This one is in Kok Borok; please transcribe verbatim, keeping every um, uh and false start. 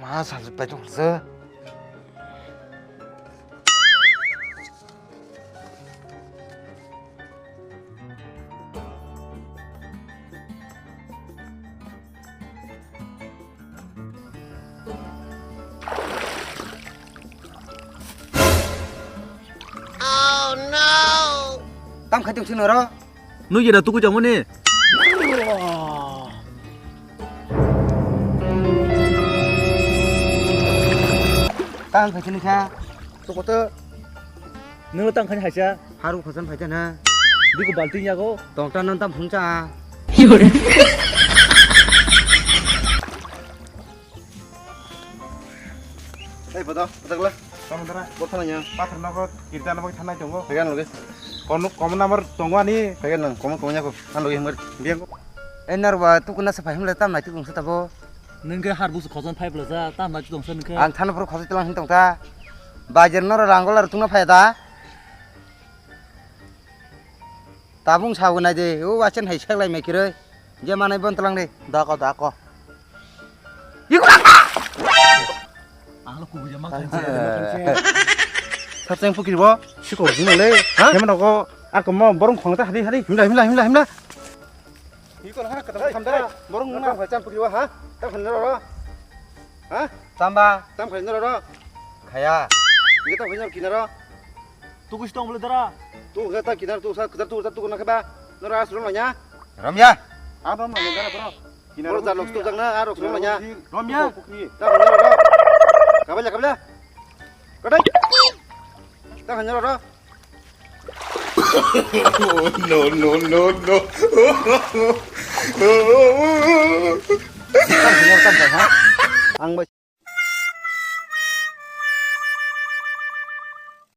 Ma salsu pai tong se. Tam khai tong sino ro. Nui jeda tuku jangmani. Tang khai sini kha. Tuku to. Nung tang khai haisa. Haru khosan phai tana. Diku balti yago. Tong ta nang tam phung cha. Ei, bodo, bodo gla. Tamo dara. Bo thana ya. Pathar nogo, kirta nogo thanai tongo. Pegan loge. Kono, komo number tongo ani. Pegan nang, komo, komo nyako. An loge himar, biang ko. Ei, narwa, tu kuna sa phai himle tam nai tu kung sa tabo. Nung ke har busu khojan phai bla ja, tam nai tu tong sa nung ke. Ang thana phuru khojan tilang hin tong ta. Bajar noro rangol ar tungna phai da. Tabung sawi nai de, o wachen hai seklai mai kiroi. Je manai bon tlang de. Dako, dako. Iko dako. Ang lo kubuja mang khan je, mang khan je. Sacheng pukiri bo, sikor jino le. Ha? Hema nogo, ako mo borong khong ta hari hari. Himla, himla, himla, himla. Iko na kata tham da. Borong na. Tam phai chan pukiri bo, ha? Tam khan ro ro. Ha? Tamba. Tam khan ro ro. Khaya. Ngi tam khan ro kinaro. Tuku si tong bole dara. Tu ga ta kinar tu sa kinar tu ta tu na keba. Nora suron lanya. Romya. Abam na dara bro. Kinar bro ta lok tu jang na aro suron lanya. Romya. Pukni. Ta na ro. Kabala kabala. Kadai. Ta hanya ro. No, no, no, no. Ta hanya ta ha.